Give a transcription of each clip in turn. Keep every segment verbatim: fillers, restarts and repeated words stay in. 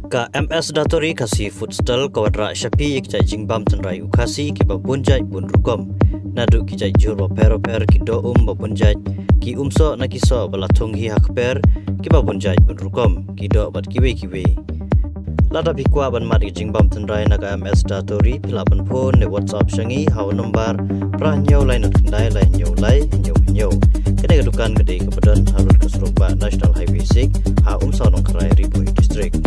Ka M S Datori Khasi Food Stall ka wanrah sha phi ïa ki jait jingbam tynrai u Khasi kiba bun jait bun rukom. Naduh ki jait jhur bapher bapher, ki doh um ba bun jait, ki um soh na ki soh ba la thung hi ha kper kiba bun jait bun rukom, ki doh bad kiwei kiwei. Lada phi kwah ban mad ïa ki jingbam tynrai na ka M S Datori, phi lah ban phone ne WhatsApp sha ngi ha u nombar phra hynñiew lai nod khyndai lai hynñiew lai hynñiew hynñiew. Kane ka dukan ka dei kaba don ha rud ka surok bah National Highway six, ha Umsaw Nongkharai, Ri Bhoi District.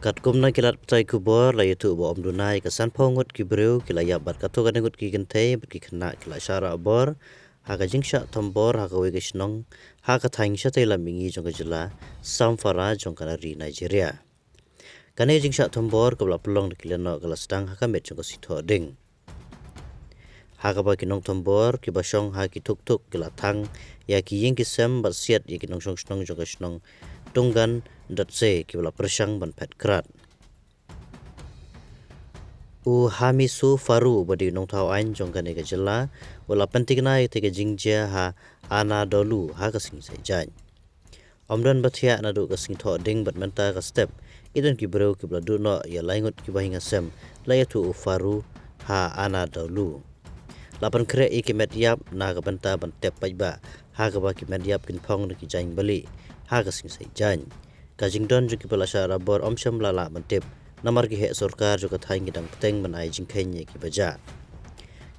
Katkum na ki lad pathai khubor la ïathuh ba ym duna ïa ka sanphew ngut ki briew ki la ïap bad katto katne ngut ki kynthei bad ki khynnah ki la shah rah bor ha ka jingshah thombor ha kawei ka shnong ha ka thaiñ shatei lam mihngi jong ka jylla Zamfara jong ka ri Nigeria. Kane ka jingshah thombor kaba la pynlong da ki lehnoh ka la sdang ha ka miet jong ka sngi Thohdieng. Ha kaba ki nongthombor kiba shong ha ki thuk thuk ki la thang ïa ki ïing ki sem bad siat ïa ki nongshong shnong jong ka shnong Tungan Datse kiba la pyrshang ban phet krad. U Hamisu Faru uba dei u nongthaw aiñ jong kane ka jylla u la pynthikna ïa katei ka jingjia ha Anadolu ha ka sngi Saitjaiñ. Ym don ba thiah naduh ka sngi Thohdieng bad mynta ka step ki don ki briew kiba la duh noh ïa lai ngut kiba hiar sem, la ïathuh u Faru, ha Anadolu. La pynkhreh ïa ki met ïap na ka bynta ban tep paidbah ha kaba ki met ïap kin phong da ki jaiñ balieh ha ka sngi Saitjaiñ. Ka jingdon jong kiba la shah rah bor ym shym la lah ban tip namar ki heh sorkar jong ka thaiñ ki dang bteng ban ai jingkheiñ ïa kiba jah.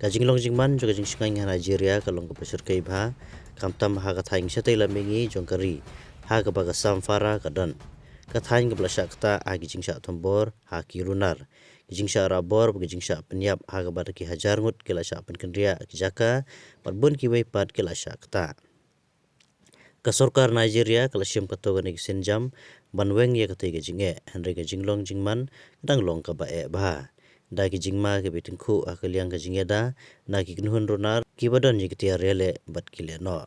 Ka jinglong jingman jong ka jingshngaiñ ha Nigeria ka long kaba shyrkhei bha, khamtam ha ka thaiñ shatei lam mihngi jong ka ri ha kaba ka Zamfara ka don. Ka thaiñ kaba la shah ktah ha ki jingshah thombor ha ki runar, ki jingshah rah bor bad ki jingshah pynïap ha kaba da ki hajar ngut ki la shah pynkynriah ki jaka bad bun kiwei pat ki la shah ktah. Ka sorkar Nigeria ka la shim katto katne ki sienjam ban weng ïa katei ka jingeh, hynrei ka jinglong jingman ka dang long kaba eh bha da ki jingma kiba tyngkhuh ha ka liang ka jingïada na ki kynhun runar kiba don ïa ki tiar ïaleh bad ki lehnoh.